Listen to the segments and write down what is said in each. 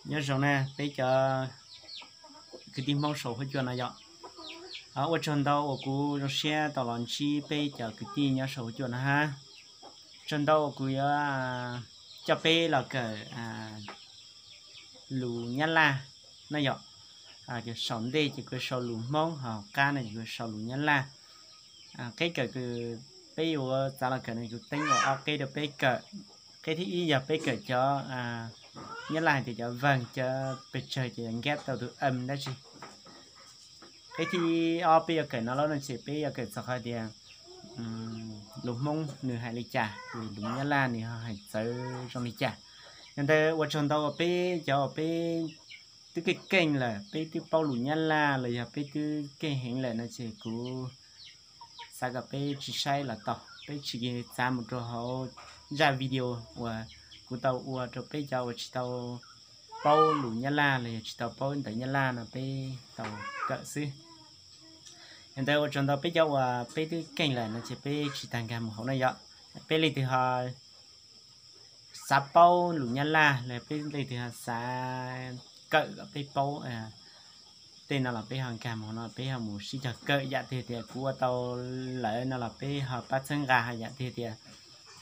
Nyob zoo na peb cov kwv tij Hmoob saum huab cua no yom. Ua tsaug ntau uas kuv zoo siab tau los ntsib peb cov kwv tij nyob saum huab cua no hab. Tsaug ntau uas kuv yuav coj peb los kawm lus Nyab Laj na yom. Saum ntej ces kuv sau lus Hmoob, ho qab no ces kuv sau lus Nyab Laj. Qeb kawm, peb yuav txav los kawm no kuv teeb ua ob qeb rau peb kawm. Qeb thib ib yog peb kawm cov Nyab Laj hais tias cov vag, cov pes tsawg ces nkab tau tus am dab tsi. Qeb thib ob peb yuav kawm no lawm no ces peb yuav kawm txog qhov tias lus Hmoob nws hais li cas, lus Nyab Laj nws ho hais txawv zoo li cas. Yog ntawd ua tsaug ntau uas peb cov uas peb twb keej keej lawm, peb twb paub lus Nyab Laj los yog peb twb keej heev lawm no ces kuv xav kom peb tsis saib los tau, peb tsis txav mus rau hauv zaj video uas kuv tau ua rau peb cov uas tsis tau paub lus Nyab Laj los yog tsis tau paub ntawv Nyab Laj no peb tau kawm xwb. Yog ntawd ua tsaug ntau peb cov uas peb twb keej lawm no ces peb tsis tas nkag mus hauv na yom. Peb leej twg ho xav paub lus Nyab Laj los peb leej twg ho xav kawm kom peb paub tej no los peb ho nkag mus no peb ho mus sib cog kawm. Yam twg tias kuv ua tau lawm no los peb ho pab txhawb nqa, ho yam twg tias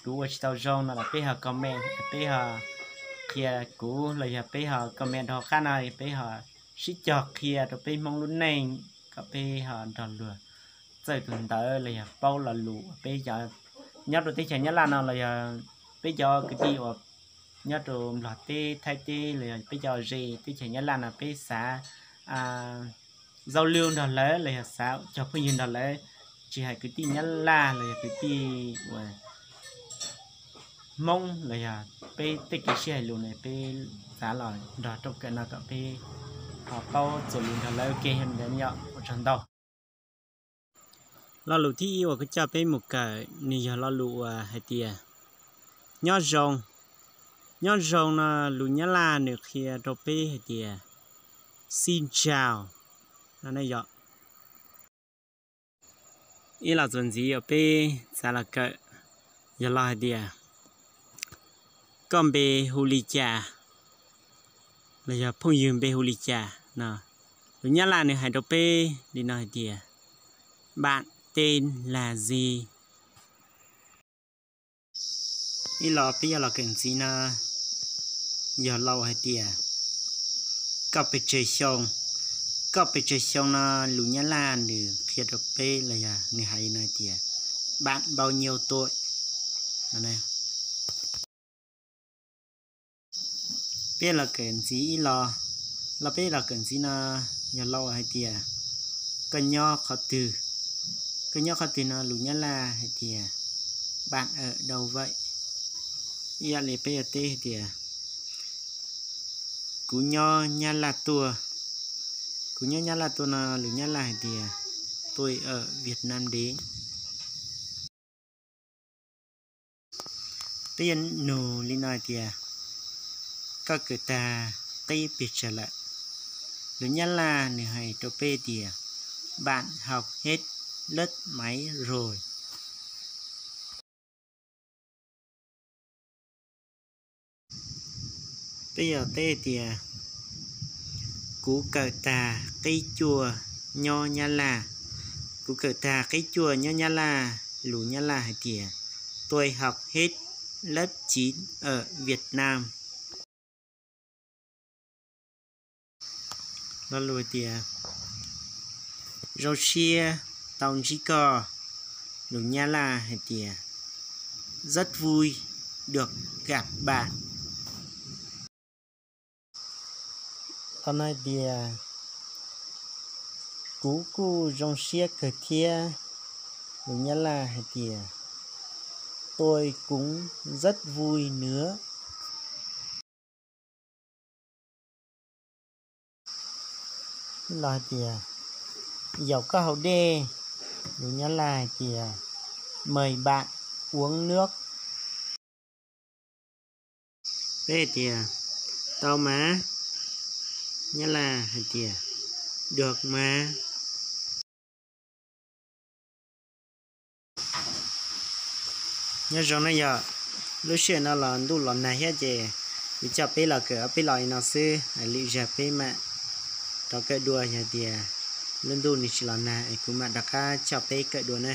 kuv ua tsis tau zoo no los peb ho comment, peb ho qhia kuv los yog peb ho comment rau hauv qab no, peb ho sib cog qhia rau peb Hmoob lub neej kom peb ho nrog luag txawj tus ntawv los yog paub lo lus. Peb cov nyob rau teb chaws Nyab Laj no los yog peb cov kwv tij uas nyob rau Nplog teb, Thaib teb los yog peb cov ze teb chaws Nyab Laj no peb xav giao lưu nrog lawv los yog xav cog phooj ywg nrog lawv, tsis hais kwv tij Nyab Laj los yog kwv tij uas Hmoob los yog peb tej kev sib hais lus ne peb xav los nrog rooj kawm no kom peb ho paub txuas lus nrog lawv ua ke. Yog li ntawd yom, ua tsaug ntau. Lo lus thib ib uas kuv coj peb mus kawm nws yog lo lus uas hais tias nyob zoo. Nyob zoo no lus Nyab Laj nws qhia rau peb hais tias xin chào no ne yom. Ib lo txuas ntxiv uas peb xav los kawm yog lo hais tias koj npe hu li cas, los yog phooj ywg npe hu li cas no. Lus Nyab Laj nws hais rau peb li no hais tias bạn tên là gì. Ib lo peb yuav los kawm ntxiv no yog lo hais tias koj pes tsawg xyoo. Koj pes tsawg xyoo no lus Nyab Laj nws qhia rau peb los yog nws hais li no hais tias bạn bao nhiêu tuổi. Peb los kawm ntxiv ib lo, lo peb los kawm ntxiv no yog lo hais tias koj nyob qhov twg. Koj nyob qhov twg no lus Nyab Laj hais tias bạn ở đâu vậy. Ib yam li peb yuav teb hais tias kuv nyob Nyab Laj tuaj. Kuv nyob Nyab Laj tuaj no lus Nyab Laj hais tias tôi ở Việt Nam đến. Peb yuav nug li no hais tias koj kawm tag qib pes tsawg lawm. Lus Nyab Laj nws hais rau peb tias bạn học hết lớp mấy rồi. Peb yuav teb tias kuv kawm tag qib cuaj nyob Nyab Laj. Kuv kawm tag qib cuaj nyob Nyab Laj, lus Nyab Laj hais tias tôi học hết lớp chín ở Việt Nam. Lo lus tias zoo siab tau ntsib koj, lus Nyab Laj hais tias rất vui được gặp bạn. Qhov no hais tias kuv kuj zoo siab kawg thiab, lus Nyab Laj hais tias tôi cũng rất vui nữa. Los hais tias yaum koj haus dej, lus Nyab Laj hais tias mời bạn uống nước. Peb hais tias tau mas, Nyab Laj hais tias được mà. Nyob zoo na yom, lub sij hawm no los ntuj los nag thiab ces Kuv coj peb los kawm ob peb los li no xwb, lwm zaug peb mam rov kawm dua. Yog tias lub ntuj nws tsis los nag es kuv mam rov qab coj peb kawm dua na.